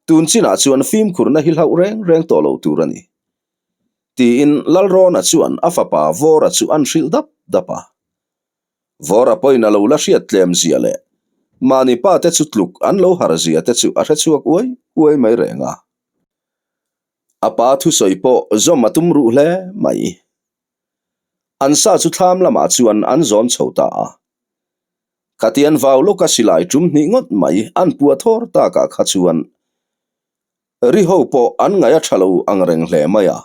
Tun chinah chuan fimkhurna hi hlauh reng reng tawh lo tur a ni. Tiin Lalrawna chuan a fapa Vawra chu an hrilh dap dap a. Vawra pawhin a lo la hriat tlem zia leh mahni pa te chu tluk an lo har zia te chu a hre chhuak uai uai mai reng a. A pa thusawi pawh zawm a tum ruh hle mai. An sa chu thlam lamah chuan an zawn chho ta a. Khatian vau lawka silai tum hnih ngawt mai an puah thawr takah kha chuan ri ho pawh an ngaih a tha lo ang reng hle mai a.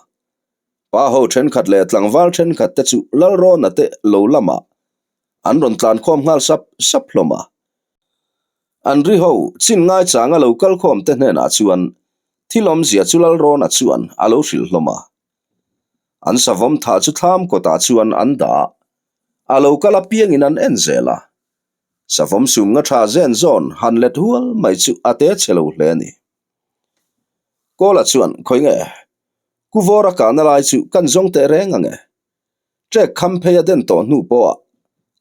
Pa ho thenkhat leh tlangval thenkhat te chu Lalrawna te lo lamah an rawn tlan khawm nghal sap sap hlawm a. An ri ho chin ngaichanga lo kal khawm te hnenah chuan thil awmzia chu Lalrawna chuan a lo hrilh hlawm a. An savawm thah chu thlam kawtah chuan an dah a, a lo kal apiangin an en zel a. Savawm sum nga tha zen zawn han let hual mai chu a te chhe lo hle a ni. Kawla chuan, Khawi nge? Ku vawra kahna lai chu kan zawng teh reng ang e. Trek kham phei a den tawh hnu pawhah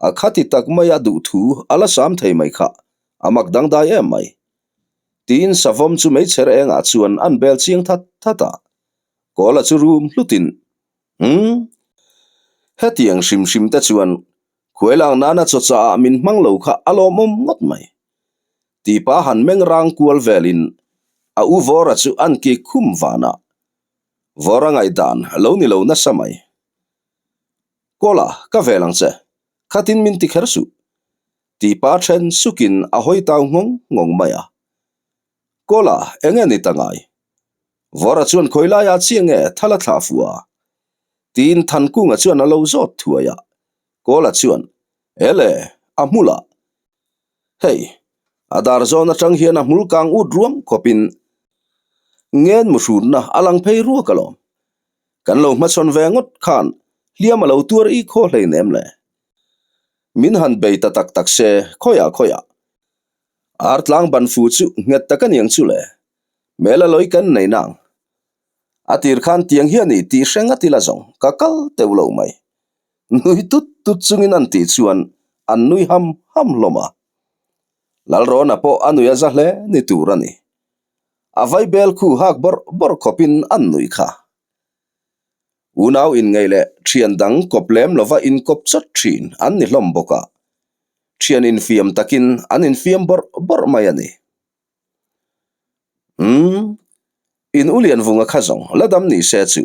A khati tak maia duhthu a la sam thei mai kha, a mak dangdai em mai. Tiin savawm chu meichher engah chuan an bel chiang that that a. Kawla chu rum hlutin, Umm. Hetiang hrim hrim te chuan khuailang nana chawchah ah min hmang lo kha a lawmawm ngawt mai. Tipa han meng rang kual velin a u Vawra chu an kik khum vanah. Vawra ngaihdan lo ni lo nasa mai. Kawla, ka vel ang che. Khatin min ti kher suh. Tipa then sukin a hawi tau nghawng nghawng mai a. Kawla, enge ni ta ngai? Vawra chuan khawi laiah chiah nge thal a thlah fuh a? Tiin Thankunga chuan a lo zawt thuai a. Kawla chuan, Ele, a hmul ah. Hei, a dar zawn atang hian a hmul kang ut ruam khawpin ngen muhrunna a lang phei ruak alawm. Kan lo hmachhawn ve ngawt khan hliam a lo tuar i khaw hlei nem le. Min han bei ta tak tak se, khawiah khawiah. Ar tlang ban fu chu nghet tak a niang chu le. Hmel a lawi kan nei nang. A tir khan tiang hian i tih hre ngat ila zawng ka kal teuh lo mai. Nui tut tut chungin an tih chuan an nui ham ham hlawm a. Lalrawna pawh a nui a za hle ni tur a ni. A vaibel khu hak bawrh bawrh khawpin an nui kha. Unau inngeih leh thian dang kawp lem lova inkawp chawt thin an ni hlawm bawk a. Thian infiam takin an infiam bawrh bawrh mai a ni. Umm, in u Lianvunga kha zawng la dam ni se chu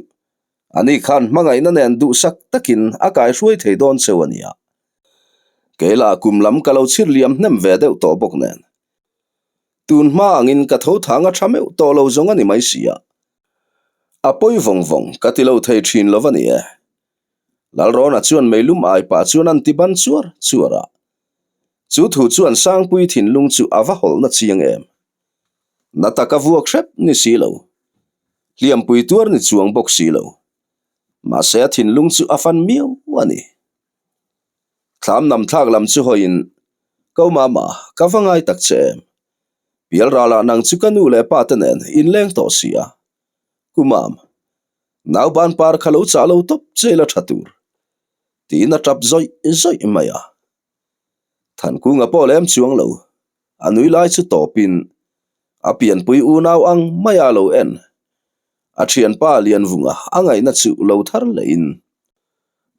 ani khan hmangaihna nen duhsak takin a kaihruai thei dawn cheu a nia. Keila kum lam ka lo chhir liam hnem ve deuh tawh bawk nen. Tun hma angin ka tho thang a tha meuh tawh lo zawng a ni mai si a. A pawi vawng vawng ka ti lo thei thin lo a ni e. Lalrawna chuan meilum ai pah chuan an ti ban chuar chuar a. Chu thu chuan Sangpui thinlung chu a va hawlhna chiang em. Na taka vuak hrep ni si lo. Hliampui tuar ni chuang bawk si lo. Mahse a thinlung chu a fan miau a ni. Thlam nam thlak lam chu hawiin, Ko mama, ka va ngai tak che em? Pialralah nang chu ka nu leh pa te nen inleng tawh si a. Kumam, nauban par kha lo chah lo tawp che ila tha tur. Tiin a tap zawih zawih mai a. Thankunga pawh lem chuang lo, a nui lai chu tawpin a pianpui unau ang maia lo en. A thianpa Lianvunga a ngaihna chu lo thar lehin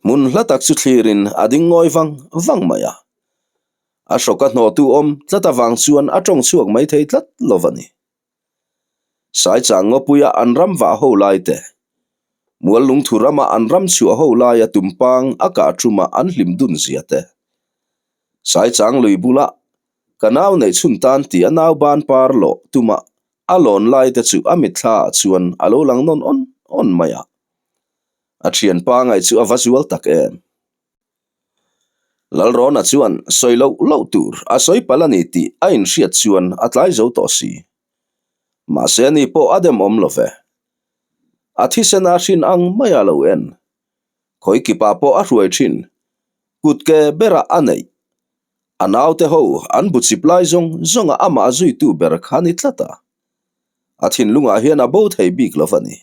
hmun hla tak chu thlirin a ding ngawi vang vang mai a. A hrawka hnawhtu awm tlat avang chuan a tawng chhuak mai thei tlat lo a ni. Saichang ngawpuia an ram vah ho lai te, Mual lungthu rama an ram chhuah ho laia tumpang a kah thuma an hlim dun zia te, Saichang lui bula ka nau neih chhun tan tih a nau ban par lawh tuma a lawn lai te chu a mitthla ah chuan a lo lang nawn awn awn mai a. A thianpa ngaih chu a va zual tak em. Lalrawna chuan sawi loh loh tur a sawi palh a ni tih a inhriat chuan a tlai zo tawh si. Mahse ani pawh a demawm lo ve. A thisen a hrin ang mai a lo en. Khawi kipah pawh a hruai thin. Kut ke berah a neih. A naute ho an bu chip lai zawng zawnga amah zuitu ber kha ni tlat a. A thinlungah hian a bo thei bik lo va ni.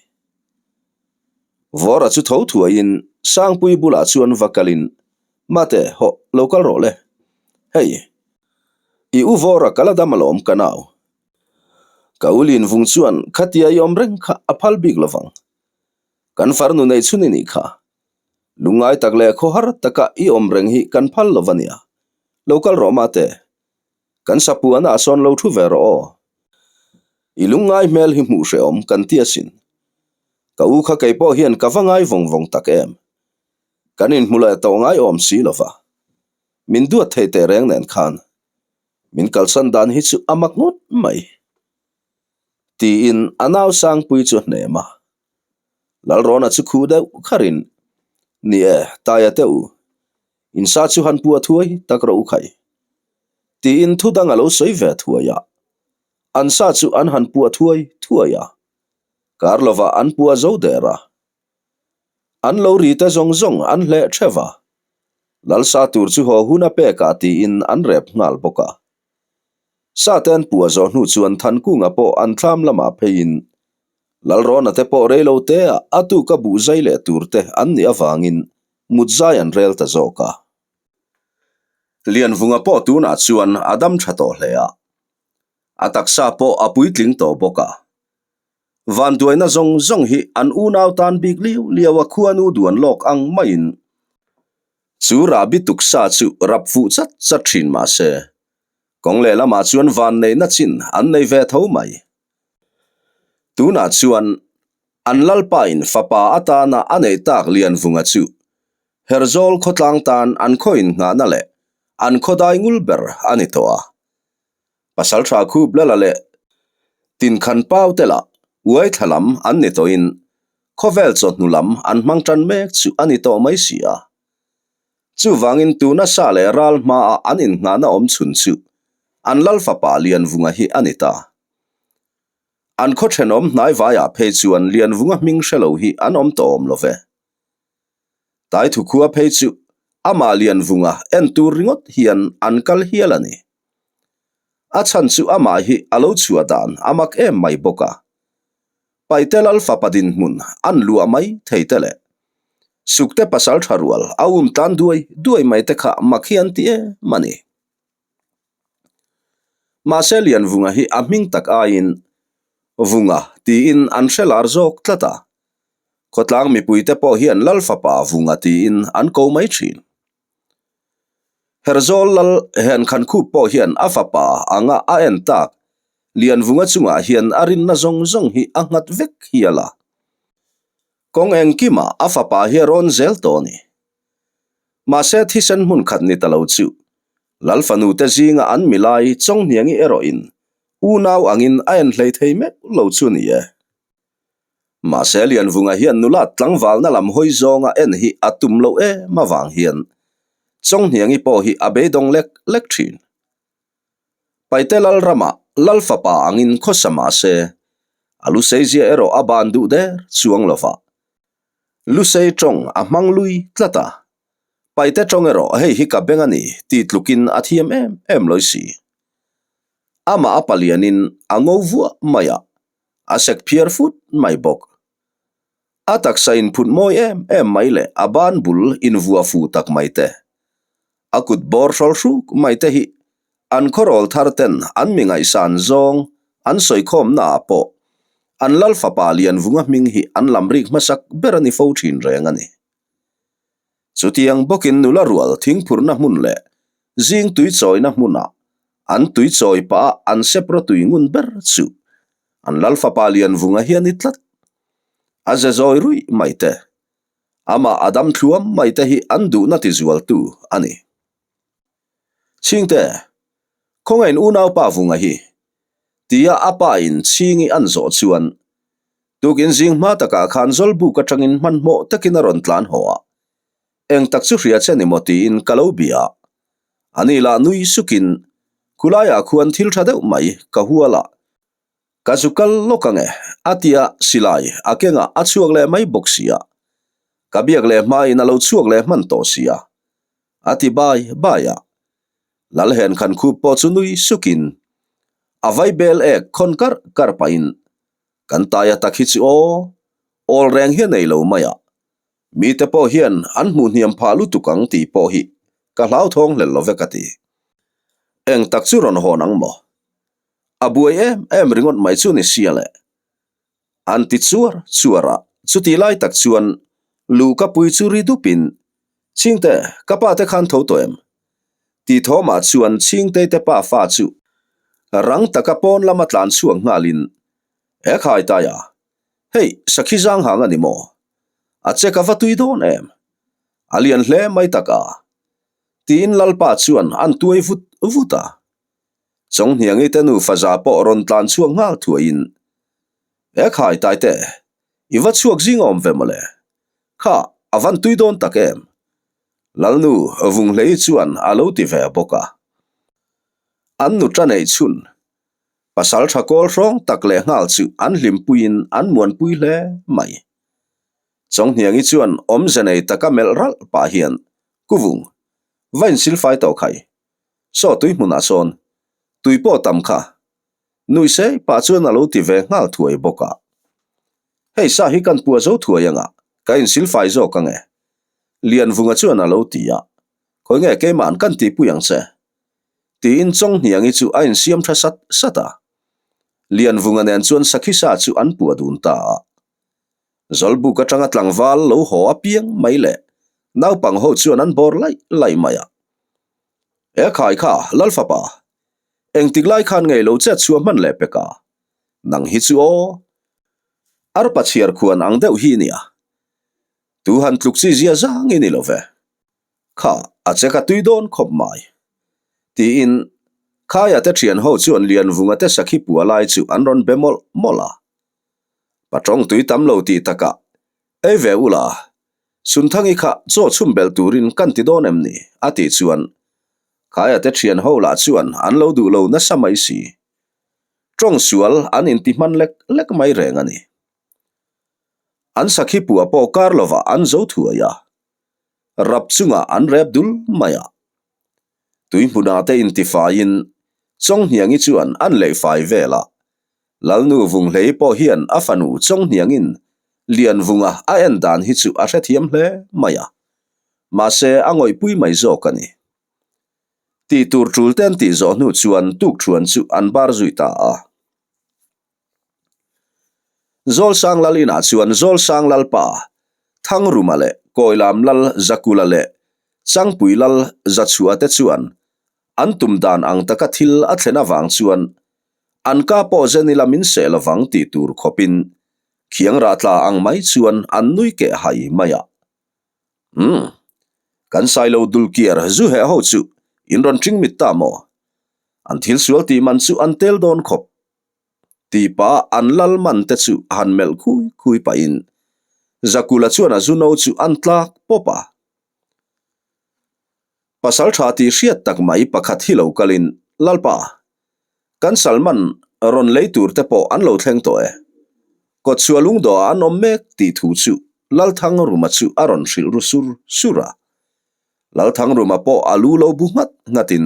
Vawra chu tho thuaiin Sangpui bulah chuan va kalin, Mate, hawh, lo kal rawh le. Hei, i u Vawra ka la dam alawm ka nau. Ka u Linvung chuan khatia i awm reng kha a phal bik lo vang. Kan farnu nei chhun i nih kha. Lungngai tak leh khawhar taka i awm reng hi kan phal lo va nia. Lo kal rawh Mate, Kan sapuana a sawn lo thu ve rawh aw. I lungngai hmel hi hmuh hrehawm kan ti asin. Ka u kha kei pawh hian ka va ngai vawng vawng tak em. Kan inhmu leh tawh ngai awm si lo va. Min duat thei teh reng nen khan. Min kalsan dan hi chu a mak ngawt mai. Tiin a nau Sangpui chu a hnem a. Lalrawna chu khuh deuh kharin, Ni e, Taia te u. Insa chu han pua thuai tak rawh u khai. Tiin thu dang a lo sawi ve thuai a. An sa chu an han pua thuai thuai a. Kar lovah an pua zo der a. An lo ri te zawng zawng an hleh theuh a. Lalsa tur chu haw hun a pek ah tiin an rep nghal bawk a. Sa te an pua zawh hnu chuan Thankunga pawh an thlam lamah pheiin Lalrawna te pawh reilo te ah a tuka buh zai leh tur te an nih avangin mut zai an rel ta zawk a. Lianvunga pawh tunah chuan a dam tha tawh hle a, a taksa pawh a puitling tawh bawk a. Vanduaina zawng zawng hi an unau tan bik liau liau a khuanu duan lawk ang maiin chu rahbi tuksa chu rap fuh chat chat thin mah se, kawng lehlamah chuan vanneihna chin an nei ve tho mai. Tunah chuan an lalpain fapa atana a neih tak Lianvunga chu Herzawl khawtlang tan an khaw innghahna leh an khawdai ngul ber a ni tawh a. Pasaltha Khup Lala leh Tinkhan Pau te lah uaithla lam an ni tawhin khawvel chawhnu lam an hmang tan mek chu a ni tawh mai si a. Chuvangin tuna sa leh ral hmaa an innghahna awm chhun chu an lal fapa Lianvunga hi a ni ta. An khaw thenawm hnaivaiah phei chuan Lianvunga hming hre lo hi an awm tawh awm lo ve. Taithukhua phei chu amah Lianvunga en tur ringawt hian an kal hial a ni. A chhan chu amah hi a lo chhuah dan a mak em mai bawk a. Paite lal fapa dinhmun an luah mai thei te leh Sukte pasal tha rual a um tlan duai duai mai te kha mak hi an ti em a ni. Mahse Lianvunga hi a hming tak aiin Vunga tiin an hre lar zawk tlat a. Khawtlang mipuite pawh hian Lal fapa Vunga tiin an ko mai thin. Herzawl Lal Henkhankhup pawh hian a fapa anga a en tak Lianvunga chungah hian a rinna zawng zawng hi a nghat vek hial a. Kawng engkimah a fapa hi a rawn zel tawh a ni. Mahse thisen hmun khat ni ta lo chu Lal fanute zinga an milai Chawnghniangi erawhin unau angin a en hlei thei meuh lo chu a ni e. Mahse Lianvunga hian nula tlangvalna lam hawi zawnga en hi a tum loh em avang hian Chawnghniangi pawh hi a beidawng lek lek thin. Paite Lal ramah Lal fapa angin khawsa mahse a luseizia erawh a ban duh der chuang lova. Lusei tawng a hmang lui tlat a, Paite tawng erawh hei hi ka beng a ni tih tlukin a thiam em em lawi si. Amah a palianin a ngo vuah mai a, a sek phiar fut mai bawk. A taksa inphut mawi em em mai leh a ban bul invuah fu tak mai te, a kut bawr hrawl hruk mai te hi an khawrawl thar ten an mi ngaihsan zawng an sawikhawmna ah pawh an lal fapa Lianvunga hming hi an lam rik hmasak ber a ni fo thin reng a ni. Chutiang bawkin nula rual thingphurna hmun leh zing tui chawina hmunah an tui chawi pah a an sep rawtui ngun ber chu an lal fapa Lianvunga hi a ni tlat. A ze zawi ruih mai te, amah a dam thluam mai te hi an duhna tizualtu a ni. Chhingte, khawngain unaupa Vunga hi, tia a pa in Chhingi an zawh chuan tukin zing hma takah khan Zawlbuk atangin hmanhmawh takin a rawn tlan haw a, eng tak chu hria che ni maw tiin ka lo bia a. Ani lah nui sukin, Khulaiah khuan thil tha deuh mai ka hual a, Ka zu kal lawk ang e, a ti a, silai a kengah a chhuak leh mai bawk si a. Ka biak leh hmain a lo chhuak leh hman tawh si a, a ti bai bai a. Lalhen khan khup pawh chu nui sukin a vai bel ek khawn karh karh pahin, Kan taia tak hi chu aw, awl reng hi a nei lo mai a. Mite pawh hian an hmuh hniam phah lutuk ang tih pawh hi ka hlauthawng hlel lo vek a ti. Eng tak chu rawn hawn ang maw? A buai em em ringawt mai chu ni sia le. An ti chuar chuar a, chutih lai tak chuan Luhka pui chu ri dupin, Chhingte, ka pa te khan tho tawh em? Tih thawmah chuan Chhingtei te pa fa chu rang taka pawn lama tlan chhuak nghalin, E khai Taia, hei sakhi zang hang a ni maw? A che ka va tui dawn em? A lian hle mai tak a. Tiin Lalpa chuan an tuai vut vut a. Chawnghniangi te nufa za pawh rawn tlan chhuak nghal thuaiin, E khai Taite, i va chhuak zing awm ve mawle. Kha, a van tui dawn tak em? Lalnu Vunghlei chuan a lo ti ve bawk a. An nu ta neih chhun, pasal tha kawl hrawng tak leh nghal chu an hlimpuiin an muanpui hle mai. Chawnghniangi chuan awmze nei taka melh ralh pah hian, Kuvung, va insilfai tawh khai. Saw tui hmunah sawn tui pawh tam kha nui sei pah chuan a lo ti ve nghal thuai bawk a. Hei sa hi kan pua zo thuai anga ka insilfai zawk ange Lianvunga chuan a lo ti a. Khawi nge keima'n kan tihpui ang che? Tiin Chawnghniangi chu a insiam tha sat sat a. Lianvunga nen chuan sakhi sa chu an puah dun ta a. Zawlbuk atanga tlangval lo haw apiang mai leh naupang ho chuan an bawr laih laih mai a. E khai kha, Lalfapa, engtik lai khan ngei lo chet chhuah hman leh pek a? Nang hi chu aw. Arpa chhiar khuan ang deuh hi nia. Tu han tluk chi zia zang i ni lo ve. Kha, a che ka tui dawn khawp mai. Tiin Khaia te thian ho chuan Lianvunga te sakhi pua lai chu an rawn be mawlh mawlh a. Patawng tui tam lo tih takah, Ei ve ula, Sunthangi kha chaw chhum belh turin kan ti dawn em ni? a tih chuan Khaia te thian ho lah chuan an lo duh lo nasa mai si. Tawng sual an inti hman lek lek mai reng a ni. An sakhi pua pawh kar lovah an zo thuai a. Rap chungah an rep dul mai a. Tui hmunah te intifaiin Chawnghniangi chuan an leih fai vel a. Lalnu Vunghlei pawh hian a fanu Chawnghniangin Lianvunga a en dan hi chu a hrethiam hle mai a. Mahse a ngawihpui mai zawk a ni. Tih tur tul te an tih zawh hnu chuan tukṭhuan chu an bar zui ta a. Zawlsang lal inah chuan Zawlsang lalpa Thangruma leh Kawilam lal Zakula leh Changpui lal Zachhuah te chuan an tum dan ang taka thil a thlen avang chuan an ka pawh zen ila min seh lovang tih tur khawpin khiang rah tla ang mai chuan an nui keh hai mai a. Umm. Kan sailo dulkiar zu heh ho chu in rawn ṭing mit ta maw? An thil sual tih man chu an tel dawn khawp. Tih pah an lal man te chu a han melh khui khui pahin Zakula chuan a zu no chu an tlak pawp a. Pasal tha tih hriat tak mai pakhat hi lo kalin, Lalpa, kan Salman rawn lei tur te pawh an lo thleng tawh e. Kawtchhuah lungdawhah an awm mek tih thu chu Lalthangruma chu a rawn hrilh ru sur sur a. Lalthangruma pawh a lu lo bu nghat nghatin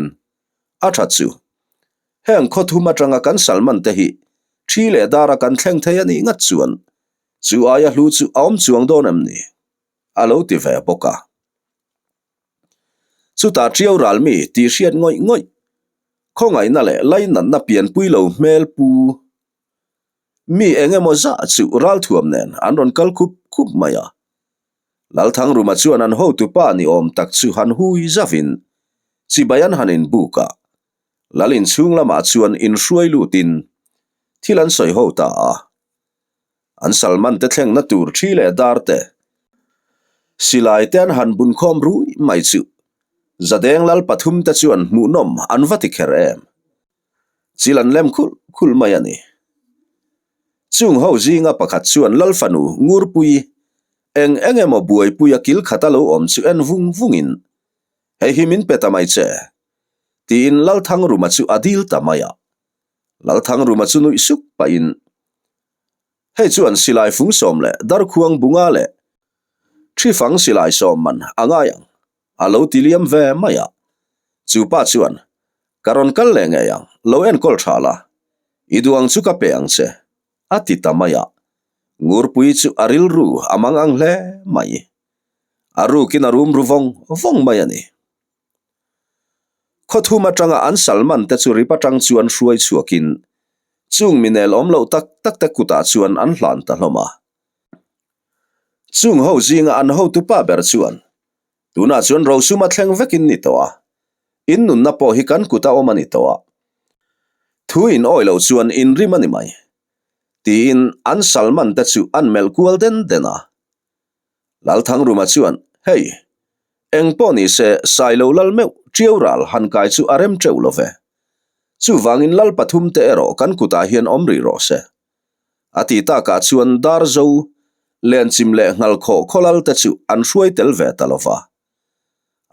a that chu. Heng khawthum atanga kan Salman te hi thi leh dara kan thleng thei a nih ngat chuan chu aia hlu chu a awm chuang dawn em ni? A lo ti ve bawk a. Chutah Ṭiau ral mi tih hriat ngawih ngawih, khawngaihna leh lainatna pianpui lo hmel pu mi eng emaw zah chu ralthuam nen an rawn kal khup khup mai a. Lalthangruma chuan an hotupa ni awm tak chu han hui zavin chibai an han inbuk a, Lal inchhung lamah chuan inhruai lutin thil an sawi ho ta a. An Salman te thlengna tur thi leh dar te, silai te an han bunkhawm rui mai chu Zadeng Lal pathum te chuan hmuhnawm an va ti kher em. Chil an lem khulh khulh mai a ni. Chung ho zinga pakhat chuan Lal fanu Ngurpui eng eng emaw buaipuia kil khata lo awm chu en vung vungin, Hei hi min pe ta mai che, tiin Lalthangruma chu a dil ta mai a. Lalthangruma chu nuih suk pahin, Hei chuan silai fung sawm leh darkhuang bunga leh ṭhifang silai sawm man a ngai ang, a lo ti liam ve mai a. Chu pa chuan, Ka rawn kal leh ngei ang, lo enkawl ṭha la, i duh ang chu ka pe ang che, a ti ta mai a. Ngurpui chu a rilru a mang ang hle mai. A rukin a rum ru vawng vawng mai a ni. Khawthum atanga an Salman te chu rip atang chuan hruai chhuakin chung minel awm loh tak tak te kutah chuan an hlan ta hlawm a. Chung ho zinga an hotupa ber chuan, Tunah chuan rosum a thleng vekin ni tawh a, in nunna pawh hi kan kuta awm a ni tawh a. Thu in awi loh chuan in rim a ni mai, tiin an Salman te chu an melh kual den den a. Lalthangruma chuan, Hei, eng pawh ni se Sailo lal meuh ṭiau ral han kai chu a rem ṭeuh lo ve. Chuvangin lal pathum te erawh kan kutah hian awm rih rawh se. A ti takah chuan Darzo, Lenchim leh Nghalkhawh khaw lal te chu an hruai tel ve ta lo va.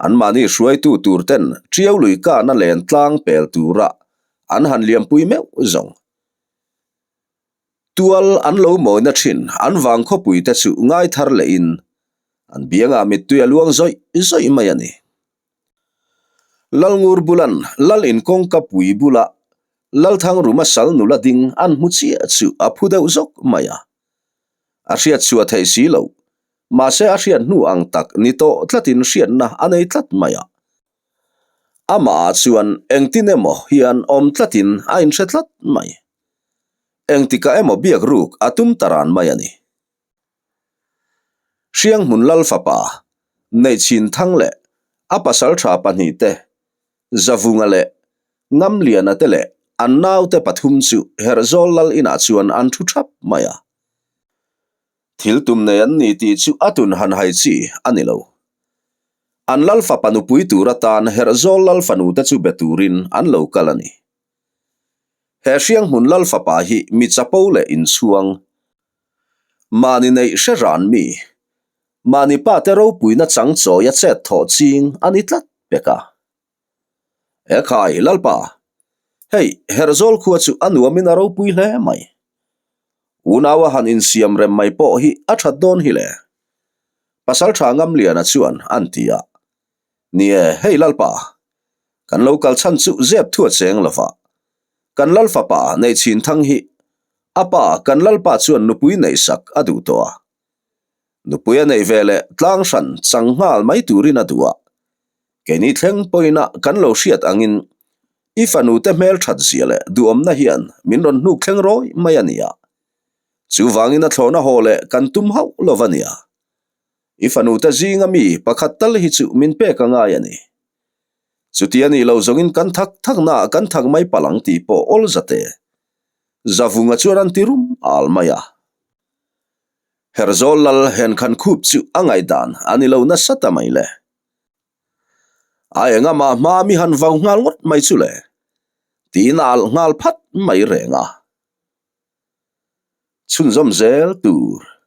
Anmahni hruaitu tur ten ṭiau lui kahna len tlang pel tura an han liampui meuh zawng. Tual an lo mawina thin an vang khawpui te chu ngai thar lehin an biangah mittui a luang zawih zawih mai a ni. Lalngur bulan Lal in kawngka pui bula Lalthangruma sal nula ding an hmu chiah chu a phu deuh zawk mai a. A hriat chhuah theih si lo, mahse a hriat hnu ang tak ni tawh tlatin hriatna a nei tlat mai a. Amah ah chuan engtin emaw hian awm tlatin a inhre tlat mai. Engtikah emaw biak ruk a tum ta ran mai a ni. Hrianghmun Lal fapa, Neihchhin Thang leh a pasal tha pahnihte, Zavunga leh Ngamliana te leh an naute pathum chu Herhzawl Lal inah chuan an thu thap mai a. Thil tum nei an ni tih chu a tun han hai chi a ni lo. An lal fapa nupui tur atan Herhzawl lal fanu te chu be turin an lo kal a ni. He Hrianghmun lal fapa hi mi chapo leh inchhuang, mahni neih hre ran mi, mahni pa te ropuina chang chawia chet thawh ching a ni tlat pek a. Ekhai, Lalpa, hei Herhzawl khua chu a nuamin a ropui hle mai. Unaua han insiam rem mai pawh hi a that dawn hi le. Pasaltha Ngamliana chuan an ti a, Ni e, hei Lalpa, kan lo kal chhan chu zep thu a cheng lo va. Kan Lal fapa Neihchhin Thang hi a pa kan Lalpa chuan nupui neihsak a duh tawh a. Nupui a neih ve leh tlang hran chang nghal mai turin a duh a. Keini thleng pawhin a kan lo hriat angin i fanute hmel that zia leh duhawmna hian min rawn hnuk thleng rawi mai a nia. Chuvangin a thlawhna haw leh kan tum hauh lo va nia. I fanute zinga mi pakhat tal hi chu min pek a ngai a ni. Chuti a nih loh zawngin kan thak thaknaah kan thak mai palh ang tih pawh awl zate. Zavunga chuan an ti rum al mai a. Herzawl lal henkhan khup chu a ngaihdan a ni lo nasa ta mai le. A engamah hma mi han vau nghal ngawt mai chu le, tiin a alh nghal phat mai reng a. Chhunzawm zel tur.